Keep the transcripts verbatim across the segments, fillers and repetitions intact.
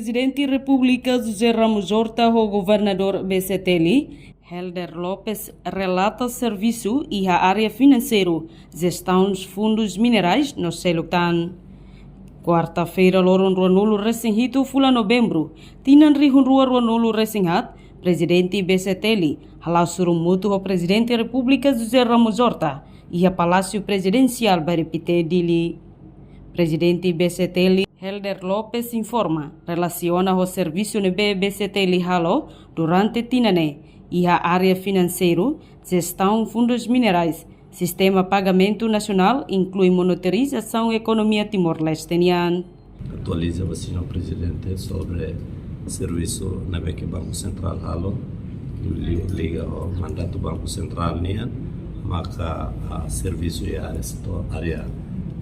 Prezidente Repúblika José Ramos Horta ho Governadór B C T L, Helder Lopes relata servisu iha área finanseiru, jestaun fundus minerais no seluk tan. Kuarta-feira loron ruanulu resin hitu fulan Novembru, tinan rihun rua ruanulu resin haat, Prezidente B C T L hala'o sorumutu ho Prezidente Repúblika José Ramos Horta iha Palásiu Prezidensiál Bairru Pité, Dili. Prezidente B C T L, Helder Lopes informa, relasiona ho servisu ne'ebé B C T L halo durante tinan ne'e iha área finanseiru, jestaun fundus minerais, sistema pagamentu nasionál, inklui monitorizasaun ekonomia Timor-Leste nian. Atualiza ba señór Prezidente sobre servisu ne'ebé ke Banku Sentrál halo, li-, liga ho mandatu Banku Sentrál nian, maka, ah, servisu iha área setór, área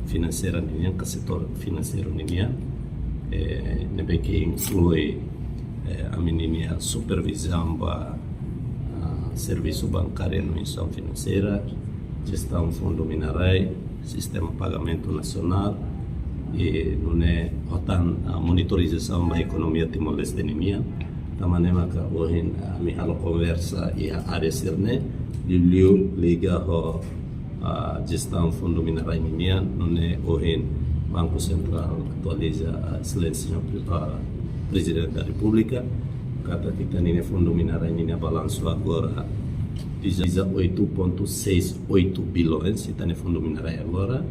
finanseira nian, ka setór finanseiru nian, eh, ne'ebé ke inklui, eh, ami-nia supervizaun ba, ah, servisu bankáriu no instituisaun finanseira, jestaun fundu minerais, sistema pagamentu nasionál, i nune'e ho tan, ah, monitorizasaun ba ekonomia Timor-Leste nian. Tanba ne'e maka ohin, ah, ami halo konversa iha área sira-ne'e, liuliu liga ho, ah, jestaun fundu minerais nian, nune'e ohin Banku Sentrál atualiza, ah, Exelénsia, ah, Prezidente da Repúblika, katak ita-nia fundu minerais nian balansu agora dezoito ponto seis oito bilhões, ita-nia fundu minerais agora.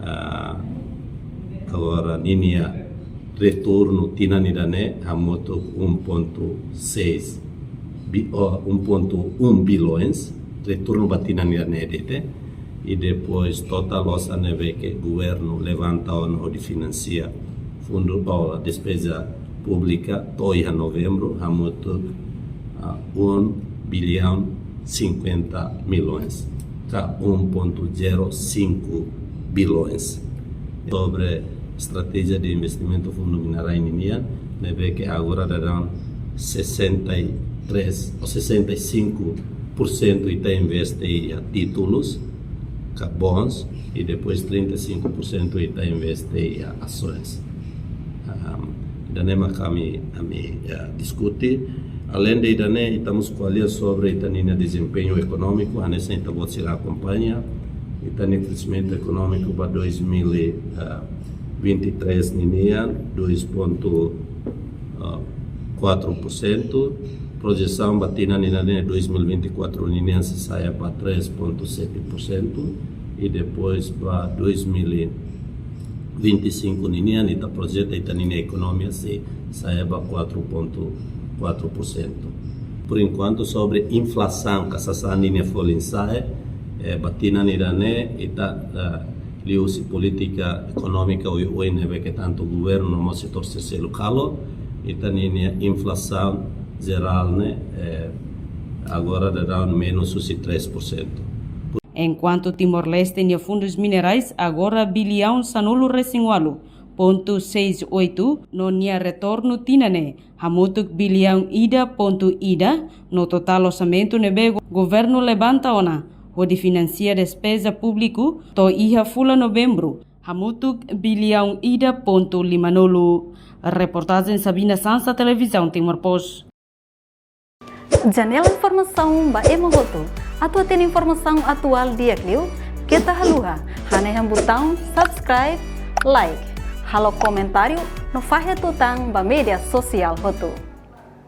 Ah, agora ninia retornu tinan ida-ne'e hamutuk um ponto seis bi-, oh, um ponto um bilhões, retornu ba tinan ida-ne'e de'it. I depois totál osan ne'ebé ke governu levanta ona hodi finansia fundu, oh, despeza públika to'o iha Novembru hamutuk, ah, um bilhão cinquenta milhões, ka um ponto zero cinco bilhões. Sobre estratéjia de investimentu fundu minerais nian, ne'ebé ke agora daudaun sessenta e três ou sessenta e cinco por cento ita investe iha títulus, ka bonds, i depois trinta e cinco por cento ita investe iha ações. Ahm, ida-ne'e maka ami, ami, eh, diskute. Aleinde ida-ne'e, ita mós ko'alia sobre ita-nia dezempeñu ekonómiku, hanesan ita-boot sira akompaña, ita-nia kresimentu ekonómiku ba dois mil e vinte e três ninian, dois ponto quatro por cento. Projesaun ba tinan ida-ne'e, dois mil e vinte e quatro ninian, sei sa'e ba três ponto sete por cento. I depois ba dois mil e vinte e cinco ninian, ita projeta ita-nia ekonomia sei sa'e ba quatro ponto quatro por cento. Por enquanto, sobre inflasaun, ka sasán ninia folin sa'e, eh, ba tinan ida-ne'e, ita, eh, liuhusi polítika ekonómika oioin ne'ebé ke tantu governu no mós setór sira seluk halo, ita-nia inflasaun jerál ne'e, eh, agora daudaun menus husi três por cento. Enkuantu Timor-Leste nia fundus minerais agora biliaun sanulu resin ualu pontu seis oito, no nia retornu tinan ne'e hamutuk biliaun ida pontu ida, no totál orsamentu ne'ebé go-, governu levanta ona hodi finansia despeza públiku to'o iha fulan Novembru hamutuk biliaun ida pontu limanulu. Reportajen Sabina Sansa, Televizaun Timor Post. Janela informasaun ba ema hotu. Atu hatene informasaun atuál di'ak liu, keta haluha hanehan butaun subscribe, like, halo komentáriu no fahe tutan ba média sosiál hotu.